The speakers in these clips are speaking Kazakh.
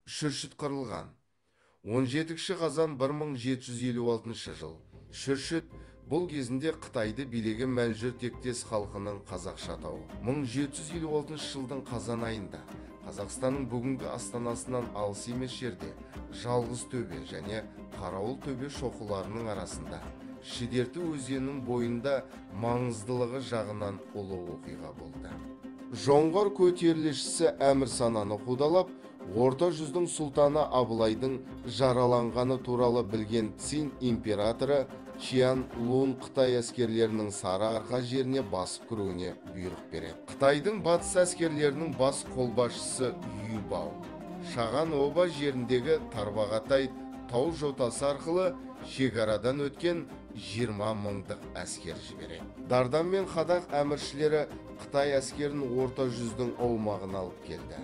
Шүршіт қырылған. 17 қазан 1756 жыл. Шүршіт бұл кезінде Қытайды билеген Мәнжүр тектес халқының қазақша атауы. 1756 жылдың қазан айында Қазақстанның бүгінгі астанасынан алыс емес жерде Жалғыз төбе және Қарауыл төбе шоқыларының арасында Шідерті өзенінің бойында маңыздылығы жағынан ұлы оқиға болды. Жоңғар көтерілісшісі Әмірсананы қудалап, Орта жүздің сұлтаны Абылайдың жараланғаны туралы білген Цин императоры Чиан Лун Қытай әскерлерінің Сарыарқа жеріне басып кіруіне бұйрық береді. Қытайдың батыс әскерлерінің бас қолбасшысы Юбао Шаған оба жеріндегі Тарбағатай тау жотасы арқылы шекарадан өткен 20 мыңдық әскер жібереді. Дардан мен Хадақ әміршілері Қытай әскерін Орта жүздің аумағына алып келді.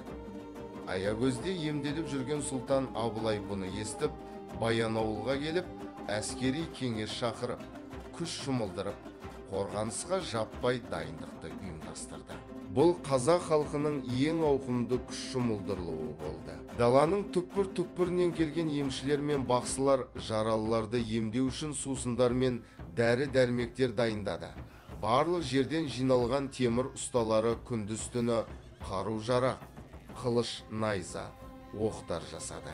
Аягөзде емделіп жүрген сұлтан Абылай бұны естіп, Баянауылға келіп, әскери кеңес шақырып, күш жұмылдырып, қорғанысқа жаппай дайындықты ұйымдастырды. Бұл қазақ халқының ең ауқымды күш жұмылдырылуы болды. Даланың түкпір-түкпірінен келген емшілер мен бақсылар жаралыларды емдеу үшін сусындар мен дәрі-дәрмектер дайындады. Барлық жерден жиналған темір ұсталары күндіз-түні қару-жарақ, қылыш, найза, оқтар жасады.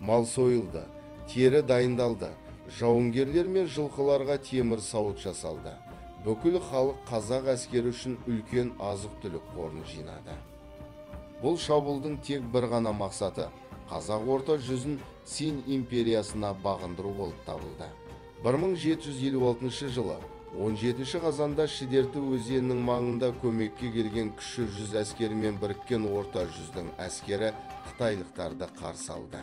Мал сойылды, тері дайындалды, жауынгерлер мен жылқыларға темір сауыт жасалды. Бүкіл халық қазақ әскері үшін үлкен азық-түлік қорын жинады. Бұл шабуылдың тек бір ғана мақсаты қазақ Орта жүзін Цин империясына бағындыру болып табылды. 1756 жылы 17 қазанда Шідерті өзенінің маңында көмекке келген кіші жүз әскерімен біріккен Орта жүздің әскері қытайлықтарды қарсы алды.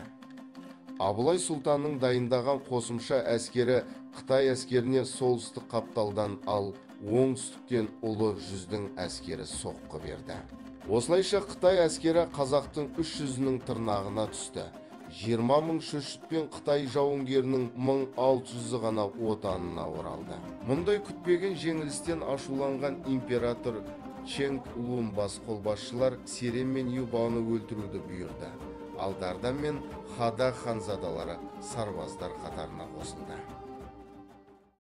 Абылай сұлтанның дайындаған қосымша әскері Қытай әскеріне солтүстік қапталдан, ал оңтүстіктен Ұлы жүздің әскері соққы берді. Осылайша Қытай әскері қазақтың үш жүзінің тырнағына түсті. 20 мың шүршіт пен Қытай жауынгерінің 1600-і ғана отанына оралды. Мұндай күтпеген жеңілістен ашуланған император Ченг Лун бас қолбасшылар Серен мен Юбаоны өлтіруді бұйырды. Ал Дардан мен Хада ханзадалары сарбаздар қатарына қосылды.